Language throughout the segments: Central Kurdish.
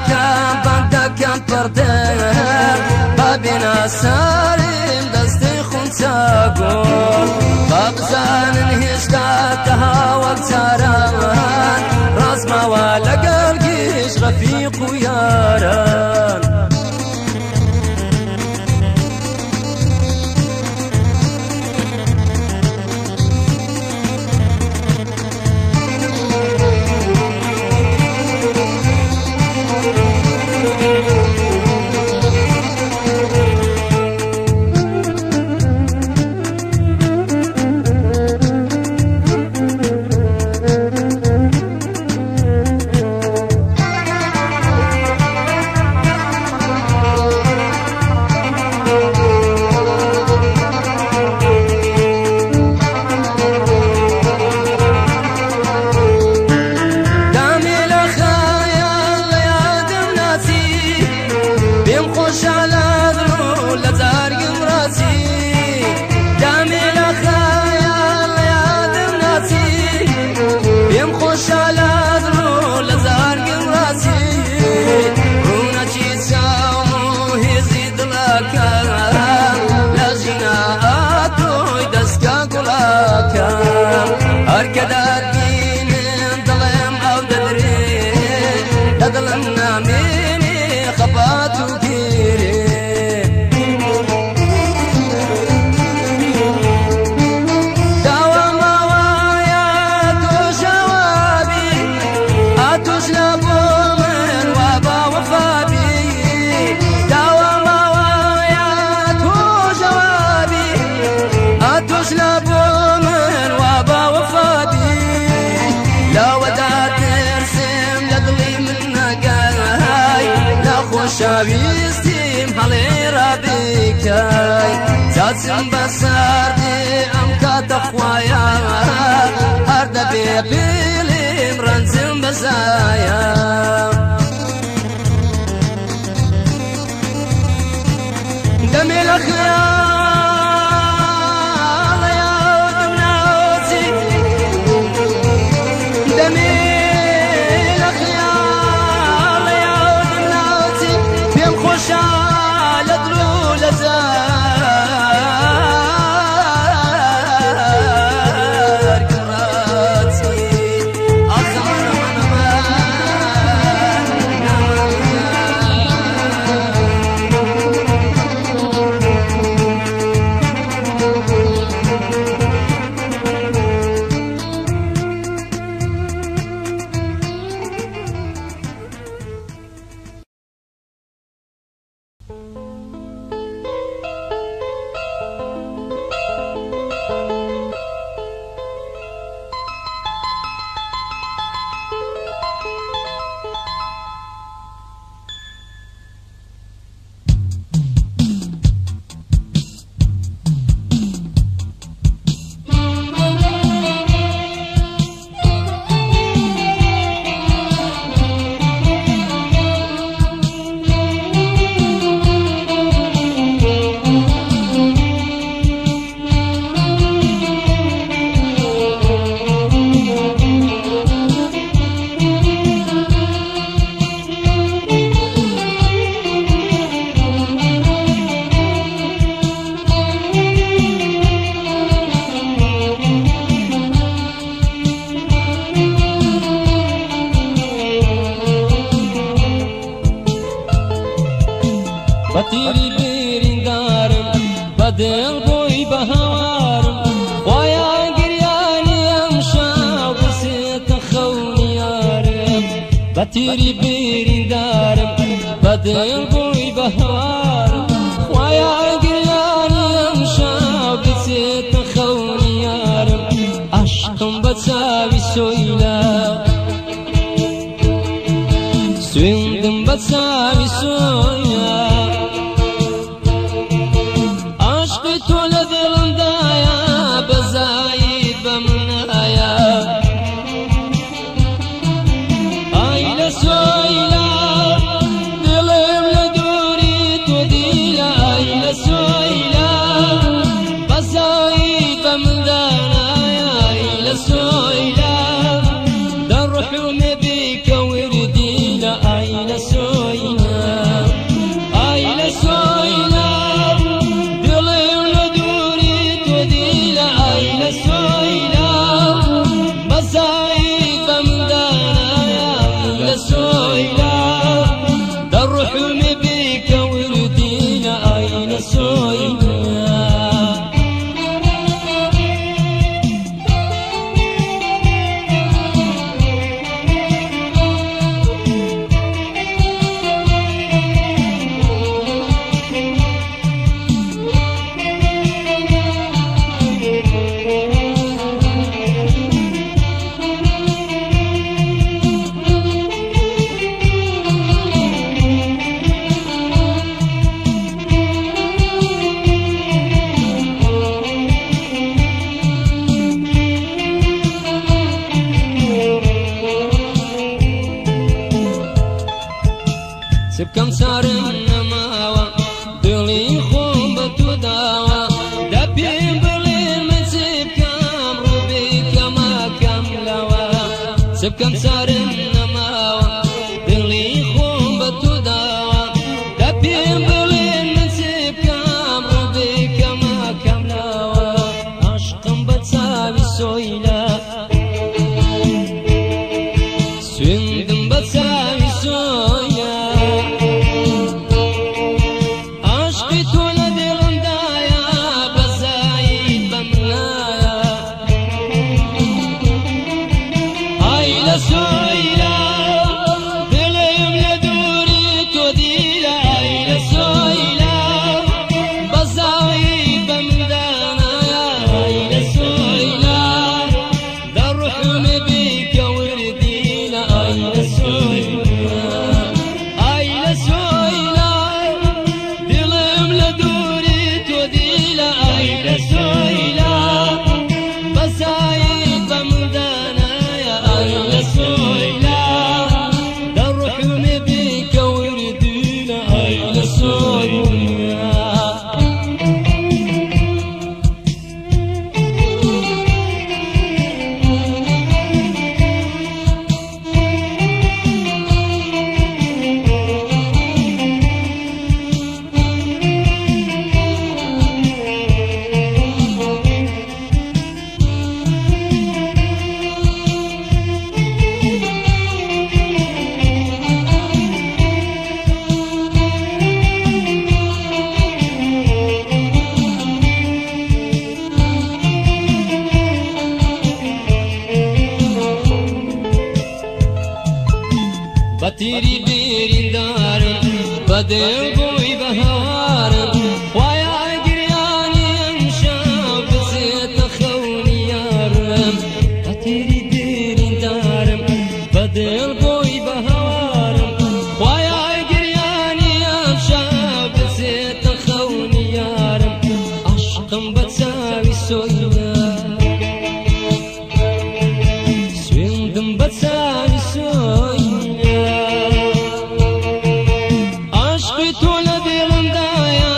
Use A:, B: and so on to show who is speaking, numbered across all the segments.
A: کەم بەندەکەم پڕدەر بابێنە سارم دەستی خونچە گوڵ با بزانن هێشتا تەها وەک جاران ڕازماوە لەگەڵ گیش ڕەفیق و یاران. شاویستیم هەڵێ ڕابیکەی جاچم بەسەردی ئەم کاتە خوایە هەر دەبێ بیڵیم ڕەنجم بەزایە. دەمێ لە خیاڵ یادم ناچی دەمێ لە خیاڵ یادم ناچی پێم خۆشە لە دڵ و لە جەرگم ڕاچی. ئاخ ئەمان ئەمان ئەمان بەتیری بریندارم بەدڵ بۆی بەهاوارم خۆیان گریانی ئەم شاو بچێتە خەونی یارم بەتیری بریندارم بەدڵ بۆی بەهاوارم خۆیان گریانی ئەم شاو بچێتە خەونی یارم عەشقم بە چاوی سۆیلا سوێندم بە چاوی سۆیلا عاشقی تۆ لە دڵمدایە بەزاییت بە منایە ئای لە سۆیلا دڵم لە دووری تۆ دیلە ئای لە سۆیلا بەزاییت بە مندانایە ئای لە سۆیلا دەڕحومێ بیکە وردیلە ئای لە سۆیلا. سبکەم چارم نەماوە دڵی خۆم بە تۆ داوە دەپێم بڵێن من چ بکەم ڕوو بکەمەکەم لەوە سبکەم چارم نەماوە دڵی خۆم بە تۆ داوە دەپێم بڵێن من چ بکەم ڕوو بکەمەکەم لەوە عاشقم بە چاوی سۆیلە سوێندم بە چاوی سۆیلە عاشقی تۆ لە دڵمدایە بەزاییت بە منایە ئای لە سۆیلە دڵم لە دووری تۆ دیلە ئای لە سۆیلە بەزاییت بە مندانایە ئای لە سۆیلە دەڕحم بیکە وردیلە ئای لە سۆیلە ئای لە سۆیلە دڵم لە دووری تۆ دیلە ئای لە سۆیلە بەزاییت بە مندانایە ئای لە سۆیلە دەڕحم بیکە وردیلە ئای لە سۆیلە. بەتیری بیریندارم بەدڵ بووی بەهارم خوایە گریانی ئەمشەو بچێتە خەونی یارم بەتیری بیریندارم بەدڵ بووی بەهارم خوایە گریانی ئەمشەو بچێتە خەونی یارم عاشقم بە چاوی سۆیلە سوێندم بە چاوی سۆیلە عاشقی تۆ لە دڵمدایە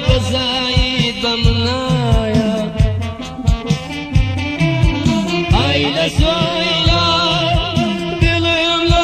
A: بەزاییت بە منایە ئای لە سۆیلە دڵم لە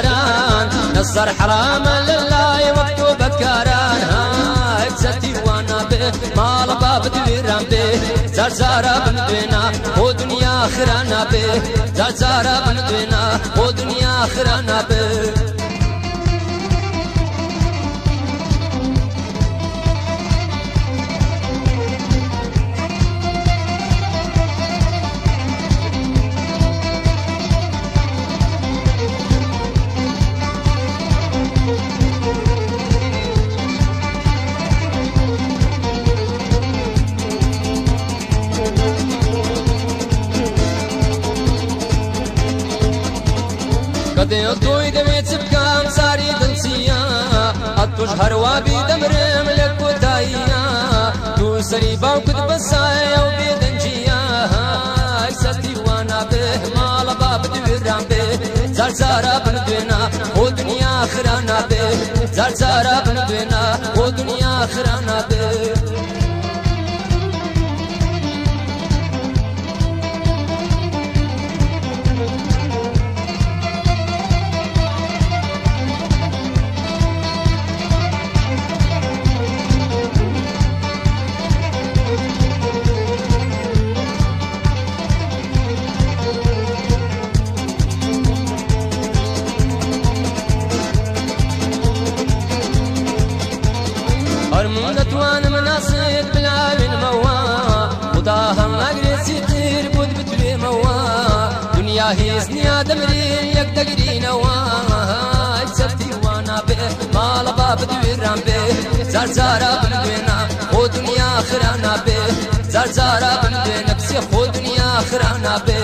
A: جاران نصر حرام لله وقتو بكاران هاي ستي وانا به مال باب دویران به زار زارا بندوینا او دنیا خرانا به زار زارا بندوینا او دنیا خرانا به قدي توي دميت بكام ساري دنسيا اتوش هروابي دمرم لك وتايا تو سري باوكد بسايا وبيدنجيا ستي وانا به مال باب دويران به زار زارا بندوينا او دنيا خرانا به زار زارا بندوينا او دنيا خرانا به وانا مناصد بلا من موا وضاها نقري تير بود بتوي موا دنيا هي سنيا دمرين يك دقري نوا ستي وانا به مال باب دويران به زار زارا بندوينا خو دنيا خرانا به زار زارا بندوينا بسي خو دنيا خرانا به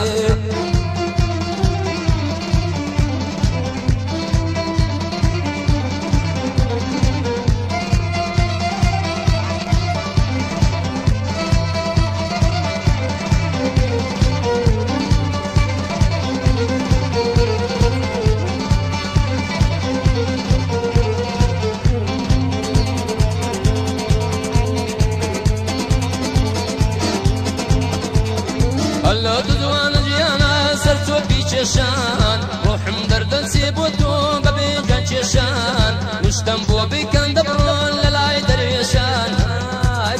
A: الله دوان جیانا سر تو پیچشان روحم دردن سیبوتو ببین چشان نشتم بو بکن دبرون للای درویشان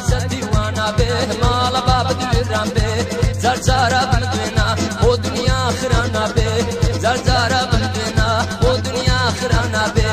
A: سر دیوانا به مال باب دویران به زار زارا بندوینا او دنیا خرانا به زار زارا بندوینا او دنیا خرانا به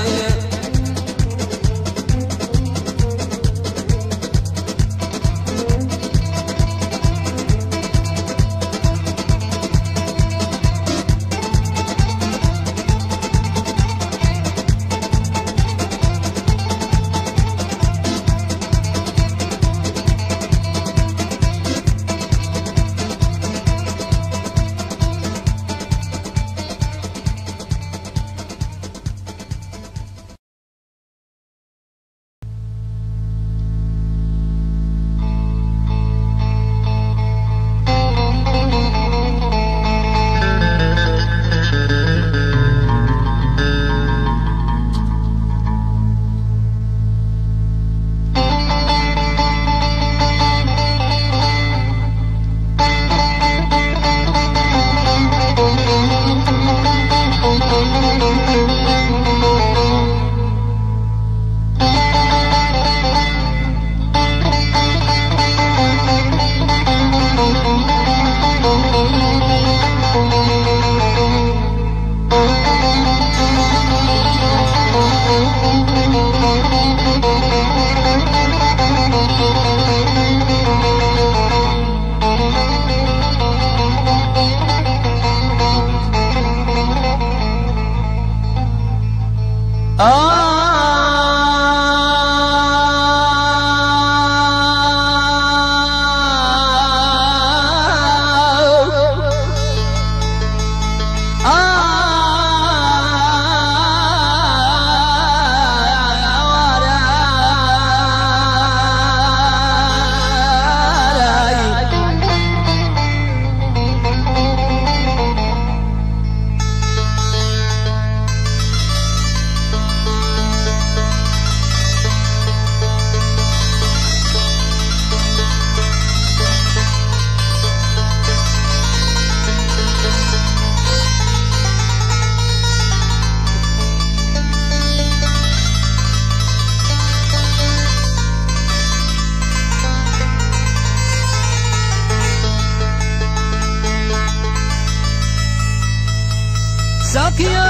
A: ساقیا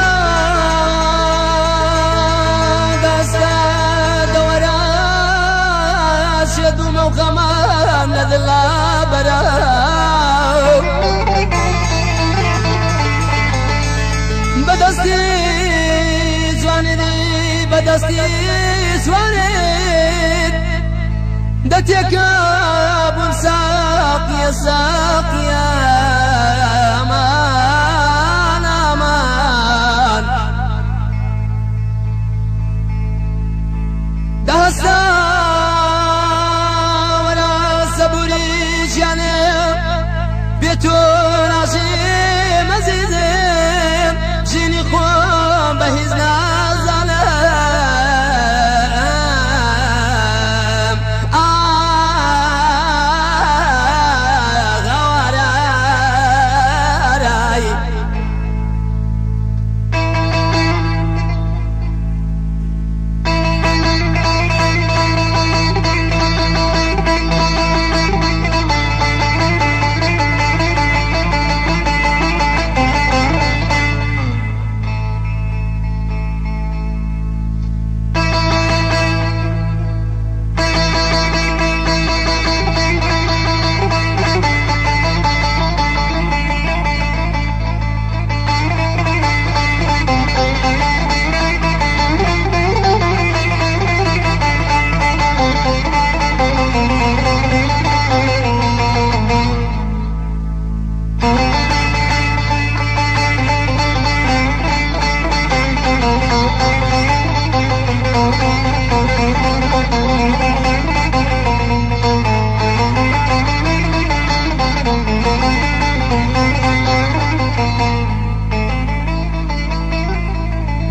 A: دەستە دەوەرە شێدومە و خەمان لە دڵا بەرە بەدەستی جوانی بەدەستی جوانیت دەتێکە بووم ساقیە ساقیە ئەمان ئەمان دەهەستا وەرە سەبوری ژیانێ بێ تۆ ناژیم ئەزیزم ژینی خۆم بە هیچ نازانم ئاغەوارای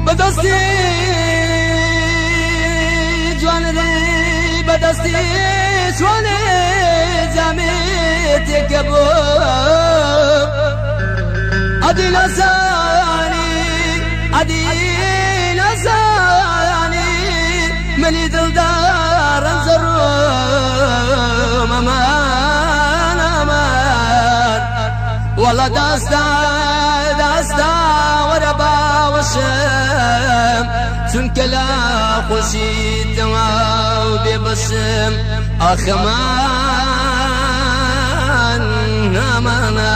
A: بەدەستی جوانێ بەدەستی جوانێ جامێتێکە بۆ ئەدی نازانی ئەدی نازانی منی دڵدارم زەڕۆم ئەمان ئەمان وەڵا دەستا دەستا وەرە باوەشم چونکە لە خۆشی تەواو بێبەشم ئاخەمان ئەمانە.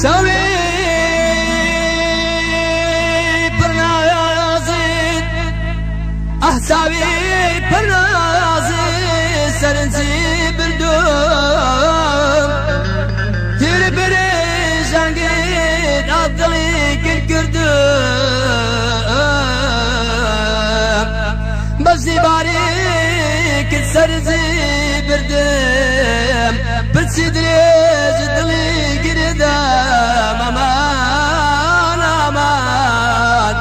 A: چاوی پرنازیت ئاه چاوی پرنازی سەرنجی بردوم تیر برژانگیت ئادڵی کل کردم بەزی باریکت سەرنجی بردم پرچی درێژ دڵی گردم ئەمان ئەمان.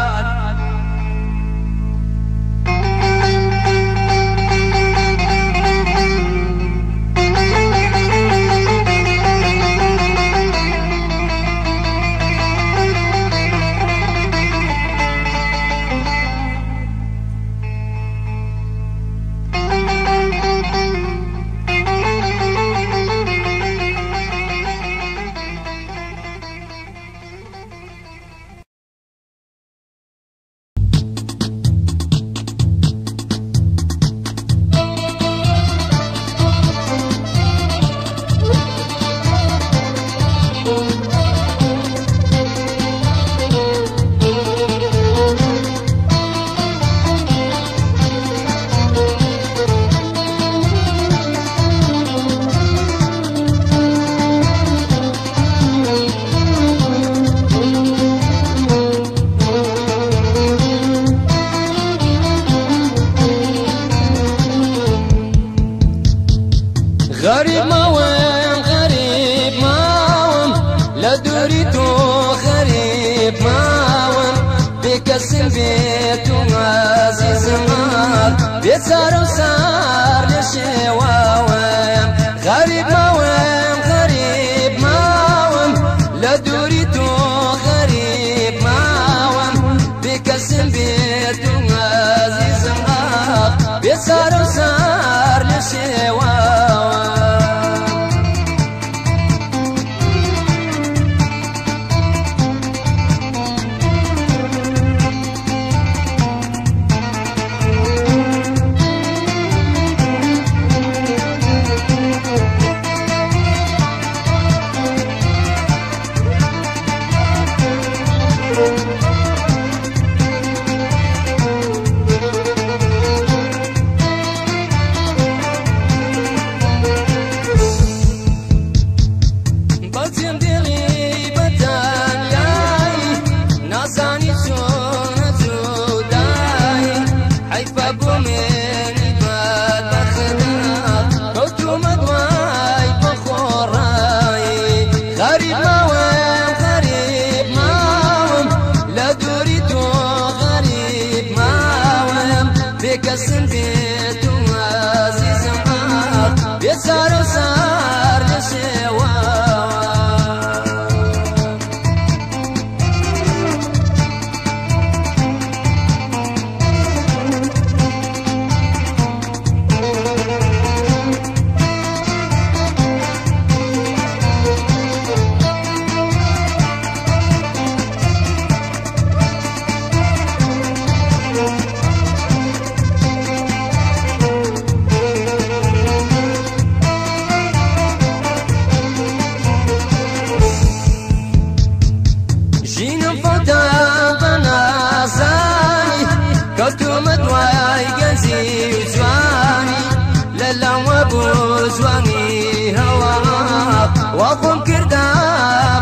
A: غریب ماوم غریب ماوم لدوري تو غریب ماوم بکسم بیتو عزیز مال بیچار و سار لشواوم غریب ماوم غریب ماوم لدوري تو غریب ماوم بکسم بیتو عزیز مال بیچار و سار لشواوم. بکسم بیتو عزیزم بیچار و سار لشوا. جوانی هوا وخم کردا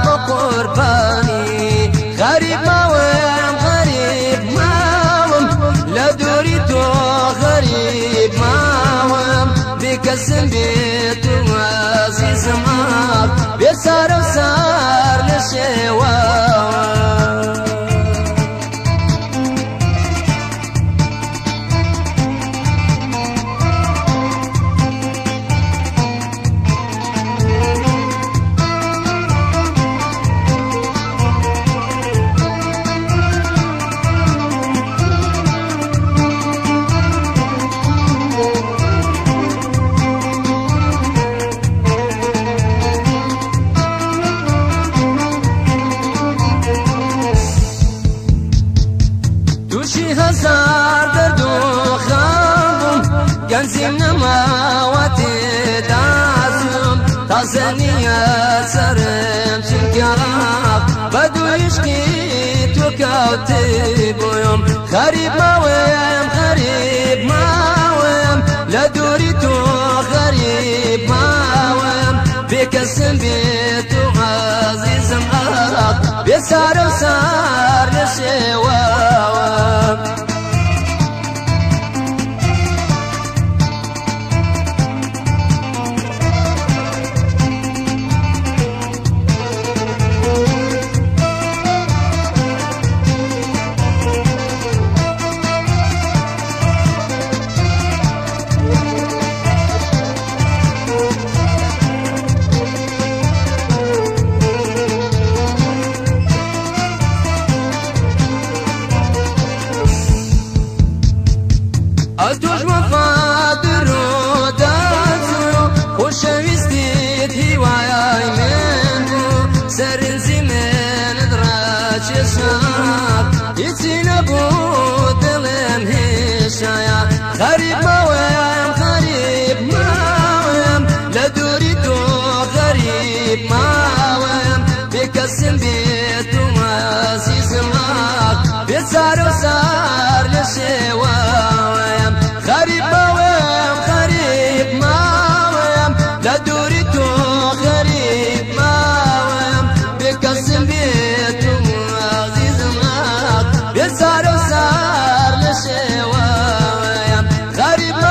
A: بقربانی غریب ماوم غریب ماوم لدوری تو غریب ماوم بکسم بیتو عزیز مال بیسار و سار لشواوم. توشی هزار درد و خم بوم گەنجیم نەماوە تێدازم تازە نییە سەرم چونکە بە دوو عشقی تۆ کەوتی بووم غەریب ماوم غەریب ماوم لە دووری تۆ غەریب ماوم بێکەسم بێ تۆ عەزیزم ئاخ بێچارە و سار لە شێواوم. ئەتۆش وەفادر و داچوو خۆشەویستیت هیوایای من بوو سەرنجی منت ڕاکێشا هیچی نەبوو دڵم هێشایە غەریب ماوم غەریب ماوم لە دووری تۆ غەریب ماوم بێکەسم بێ تۆ عەزیزم ئاخ بێچارە و سار لە شێواوم غریب ماوم غریب ماوم لدوري تو غریب ماوم بکسم بی تو عزیزم بسار و سار لشوایم غریب.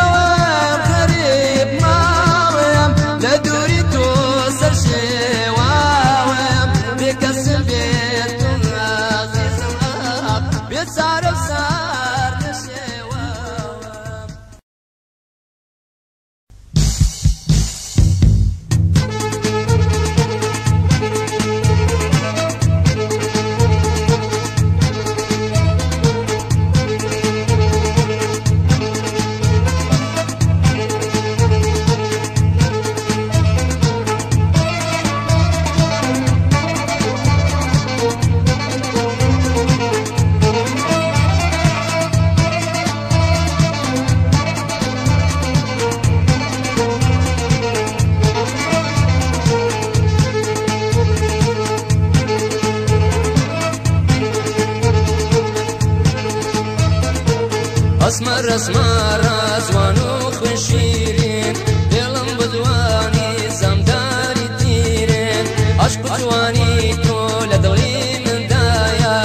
A: ئەسمەر ئەسمارە جوان و خوێن شیرین دڵم بجوانی زامداری تیرێن عەشق جوانی تۆ لە دڵی مندایە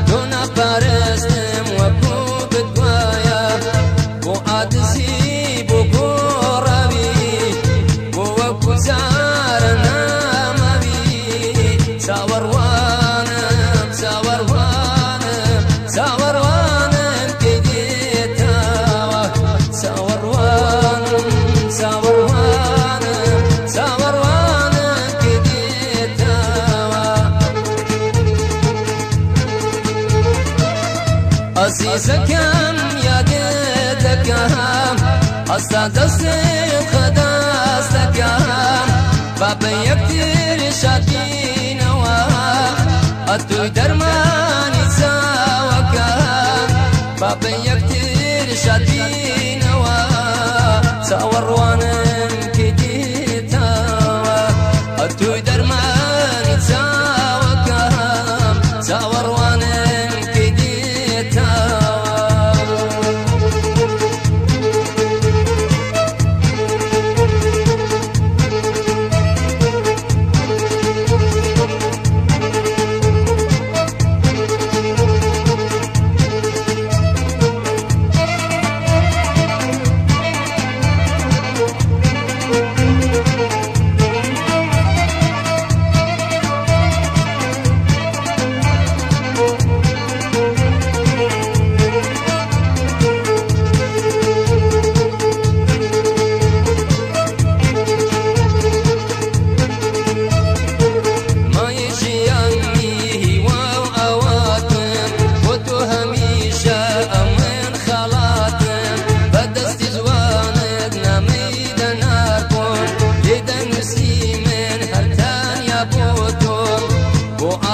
A: تۆ ناپارستم وەکو بتوایە بۆ عادزی بۆ گۆڕاوی بۆ وەکو جارە ناماوی چاوەڕوانم چاوەڕوانم چاوەڕوانم کەی دێتەوە چاوەڕوانم چاوەڕوانم چاوەڕوانم کەی دێتەوە عەزیزەکەم یادت دەکەم ئەستا دەستت خەداست دەکەم با بە یەکتر شادبینەوە ئەتووی دەرمانی چاوەکەم با بە یەکتر شادبینەوە چاوەڕوانم کەی دێتەوە ئەتووی دەرمانی چاوەکەم چاوەڕوانم کەی دێتەوە.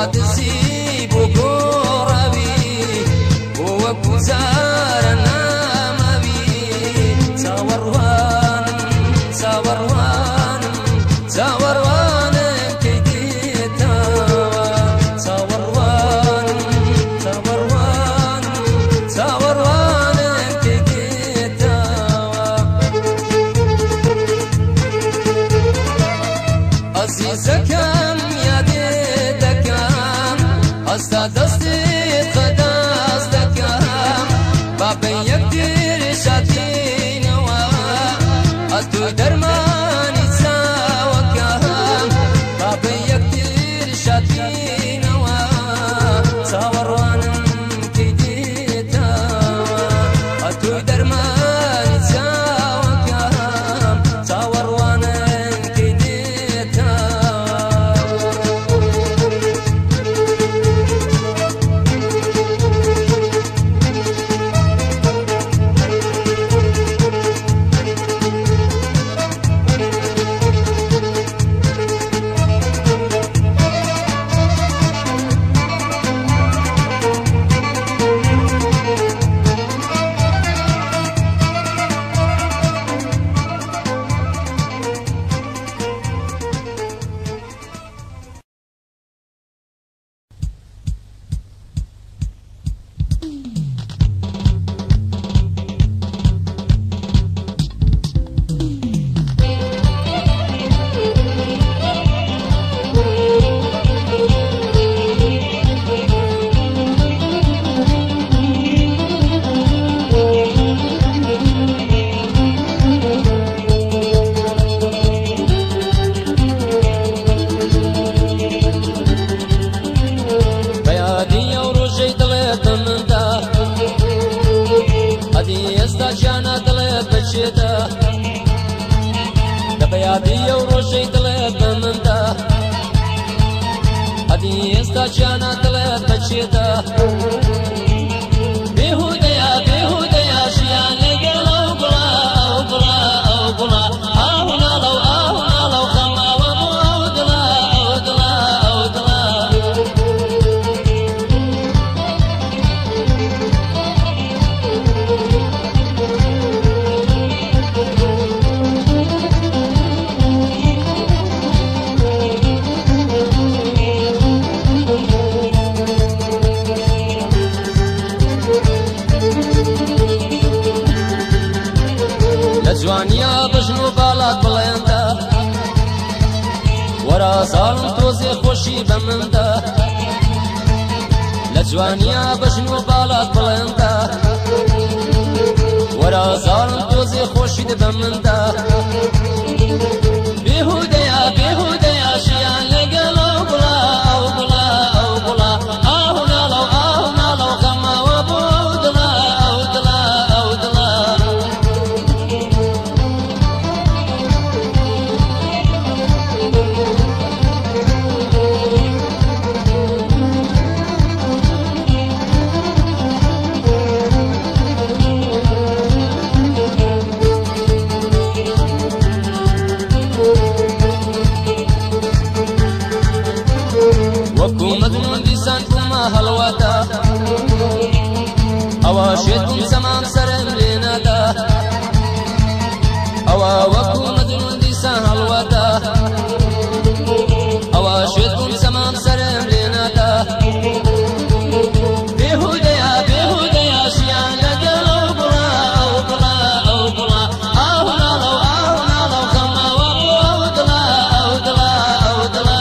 A: عادزی بۆ گۆڕاوی بۆ وەکو جارە ناماوی چاوەڕوانم چاوەڕوانم چاوەڕوانم کەی دێتەوە چاوەڕوانم چاوەڕوانم چاوەڕوانم کەی دێتەوە عەزیزەکەم یادت دەکەم ئەستا دەستت خەداست دەکەم با بە یەکتر شادبینەوە ئەتووی دەرمانی چاوەکەم با بە یەکتر شادبینەوە چاوەڕوانم کەی دێتەوە ئەتووی دەرمانی چاوەکەم چاوەڕوانم کەی دێتەوە. جوانیا بژن و باڵات بڵێندە وەرە زاڵم تۆزێ خۆشی بە مندا لە جوانیا بژن و باڵات بڵێندە وەرە زاڵم تۆزێ خۆشی بە مندا بێهودەیە بێهودەیە ژیان لەگەڵ ئەو گوڵا ئەو گوڵا ئەو گوڵا ئاو ناڵەو ئاو ناڵەو غەمەوە بۆ ئەو دڵا ئەو دڵا ئەو دڵا. وەکو مەجنون دیسان بوومە هەڵوەتە ئەوە شێت بووم زەمان سەرم لێ نەدا ئەوە وەکو مەجنون دیسان هەڵوەتە ئەوە شێت بووم زەمان سەرم لێ نەدا بێهودەیە بێهودەیە ژیان لەگەڵ ئەو گوڵا ئەو گوڵا ئەو گوڵا ئاو ناڵەو ئاو ناڵەو خەمەوە بۆ ئەو دڵا ئەو دڵا ئەو دڵا.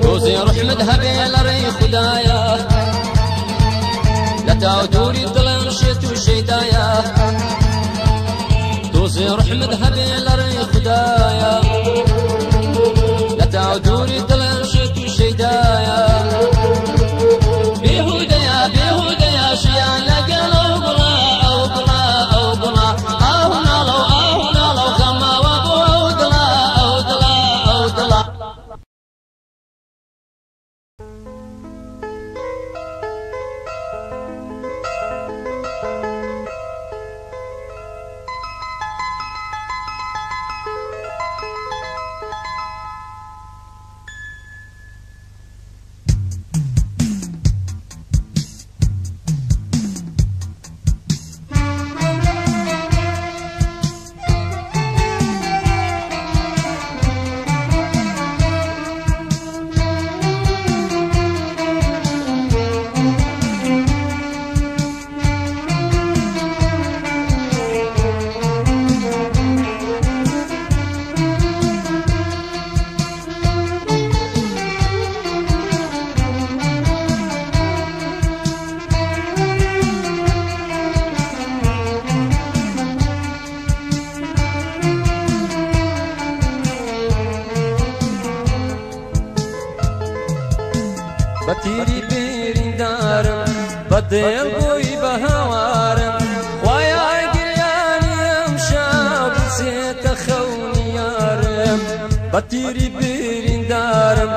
A: تۆزێ ڕحمت هەبێ لە ڕێی خودایە لە تاو دووری دڵم شێت و شەیدایە تۆزێ ڕحمت هەبێ لە ڕێی خودایە لە تاو دووری دڵم شێت و شەیدایە بێهودەیە بێهودەیە ژیان لەگەڵ ئەو گوڵا ئەو گوڵا ئەو گوڵا ئاو ناڵەو ئاو ناڵەو خەمەوە بۆ ئەو دڵا ئەو دڵا ئەو دڵا. بە تیری بریندارم بە دڵ بووی بە هاوارم خوایە گریانی ئەمشەو بچێتە خەونی یارم بە تیری بریندارم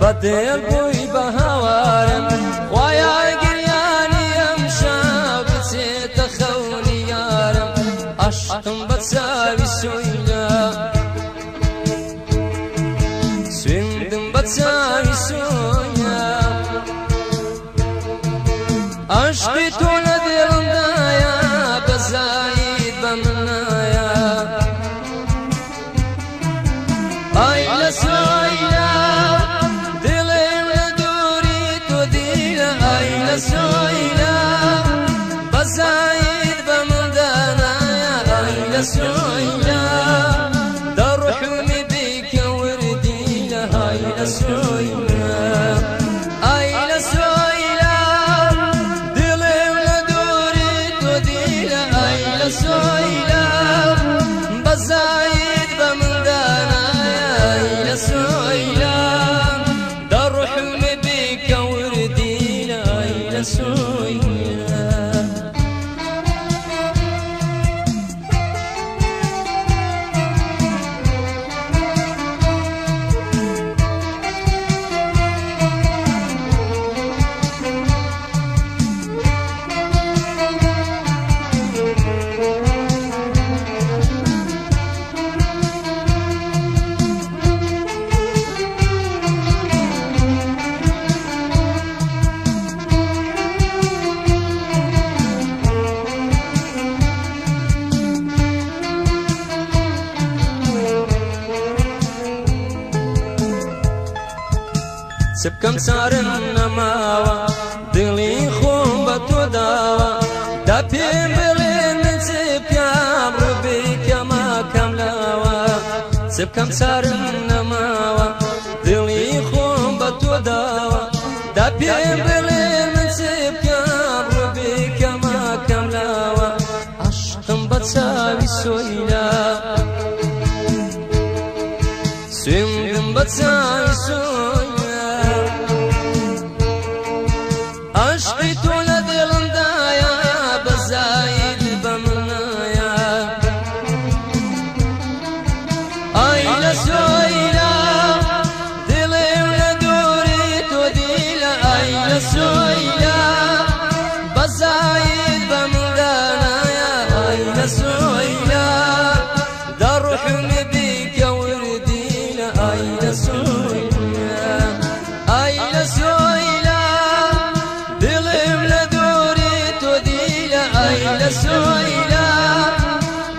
A: بە دڵ بووی بە هاوارم خوایە گریانی ئەمشەو بچێتە خەونی یارم عەشقم بە چاوی سۆیلە سوێندم بە چاوی سۆیە عشقی تۆ لە دڵمدایە بەزاییت بە منایە ئای لە سۆیلە دڵم لە دووری تۆ دیلە ئای لە سۆیلە بەزاییت بە مندانایە ئای لە سۆیلە دەڕحومی بیکە وردیلە ئای لە سۆیلە ئای لە سۆیلە دڵم لە دووری تۆ دیلە ئای لە سۆیلە بەزاییت بە مندانایە ئای لە سۆیلە دەڕحومی بیکە وردیلە ئای لە سۆیلە. چ بکەم چارم نەماوە دڵی خۆم بە تۆ داوە دا پێم بڵێن من چ بکەم ڕووبیکەمەکەم لاوە چ بکەم چارم نەماوە دڵی خۆم بە تۆ داوە دا پێم بڵێن من چ بکەم ڕووبیکەمەکەم لاوە عەشقم بە چاوی سۆیلا سوێندم بە چاوی سۆیلا عەشقی تۆ لە دڵمدایە بەزایت بە منایە ئای لە سۆیلا دڵم لە دووری تۆ دیلە ئای لە سۆیلا بەزایت بە مندانایە ئای لە سۆیلا دەڕحم بیکە وردیلە ئای لە سۆیلا ئای لە سۆیلا دڵم لە دووری تۆ دیلە ئای لە سۆیلا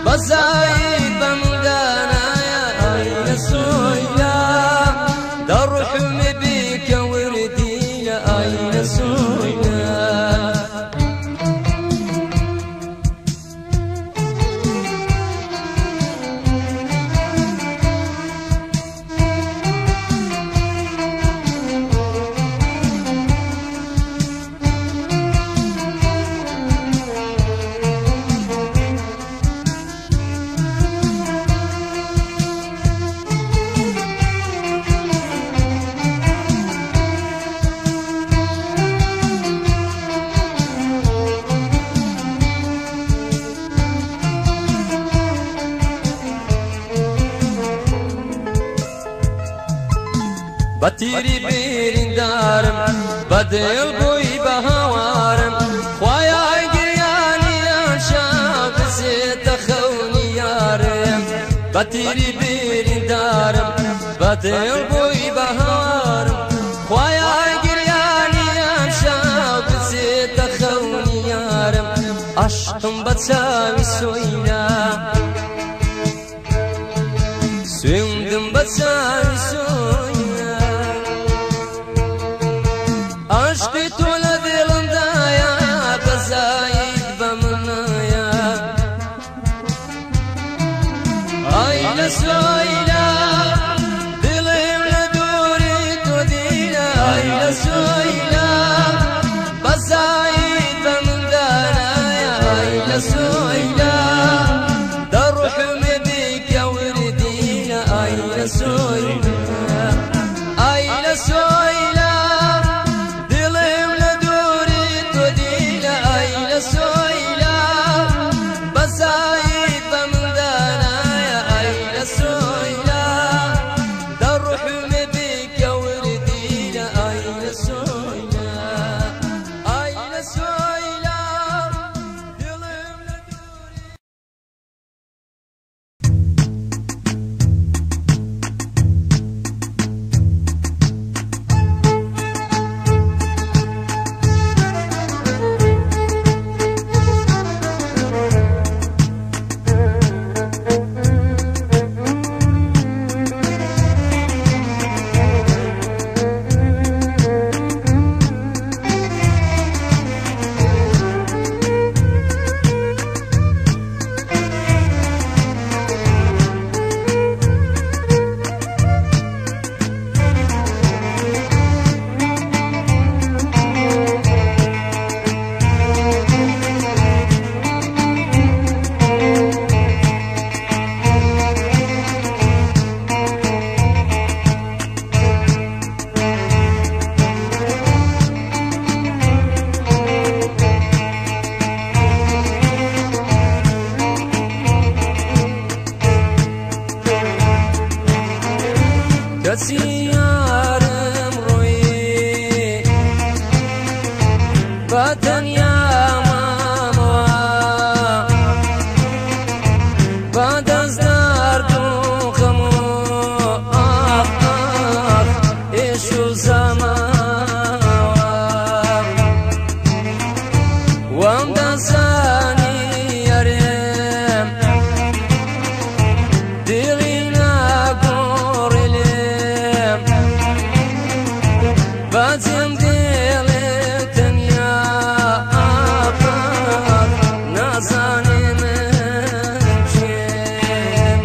A: بەزایت بە مندانایە ئای لە سۆیلا دەڕحم بیکە وردیلە ئای لە سۆیلا. بە تیری بریندارم بە دڵ بووی بە هاوارم خوایای گریانیان شاو بچێتە خەونی یارم بە تیری بریندارم بە دڵ بووی بە هاوارم خوایای گریانیان شاو بچێتە خەونی یارم عەشقم بە چاوی سۆیلا سوێندم بە چاوی سۆیلا عەشقی تۆ لە دڵمدایە بەزایت بە منایە ئای لە سۆیلا دڵم لە دووری تۆ دیلە ئای لە سۆیلا بەزایت بە مندانایە ئای لە سۆیلا دەڕحم بیکە وردیلە ئای لە سۆیلا ئای لە سۆیلا دڵم لە دووری تۆ دیلە ئای لە سۆیلا بەزایت بە مندانایە ئای لە سۆیلا دەڕحم بیکە وردیلە ئای لە سۆیلا. باجم دێڵێ تەنیا نازانێ من کێم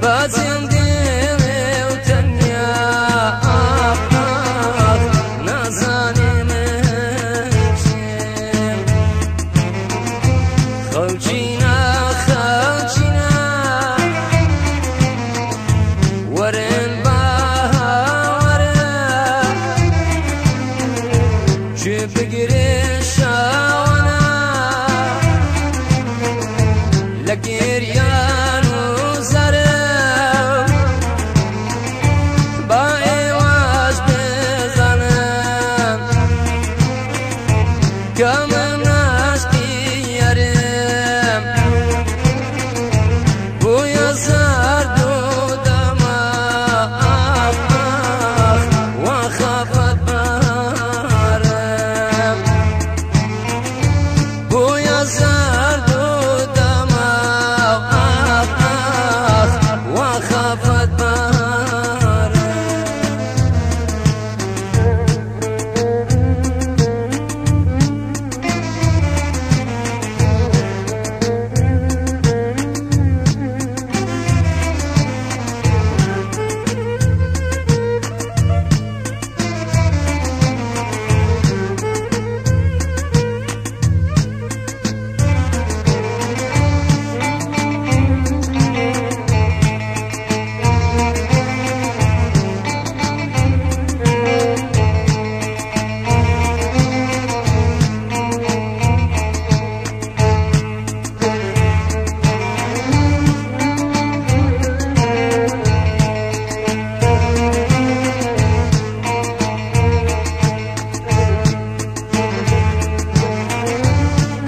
A: باجم دێڵێ و تەنیا نازانێ من کێم خەڵکینا خەڵکینا وەرن بگرێ شاوەنا لە گریان و زەرم با ئێوەش بزانن کە من عاشقی یارم بۆیە زەرد و دەماغ وا خەفەت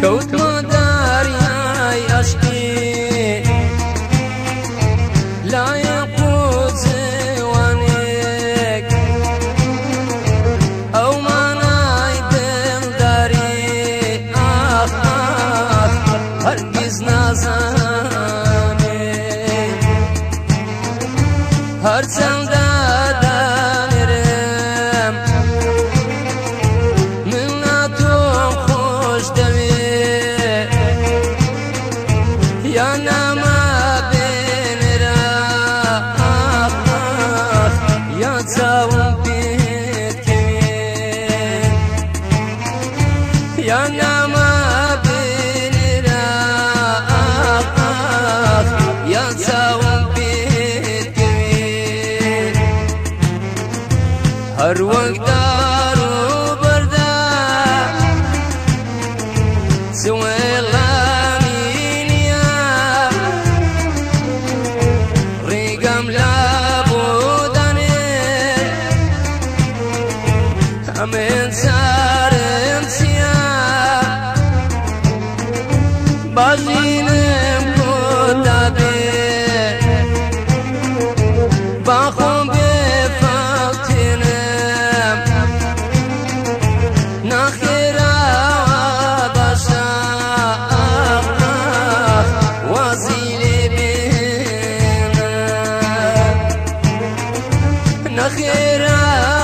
A: کەوتمە داریای عەشقی لای قوجوانێک ئەو مانای دڵداری ئاخ ئاخ هەرگیز نازانێ هەرچەندە دانێرم من ناتۆم خۆش دەوێ یا ناما بێنرە ئاخ ئاخ یا چاوم پێت کەوێ یا ناما بێنرە ئاخ ئاخ یا چاوم پێت کەوێ هەر وەک دار و بەردە سوێڵانی نییە ڕێگەم لا بۆ دانێ ئەمن چارم چییە باژینم کۆتا بێ با خۆم بێفەوتێنم ناخێراوە باشە ئاخ ئاخ وازی لێ بێنە نەخێراوە.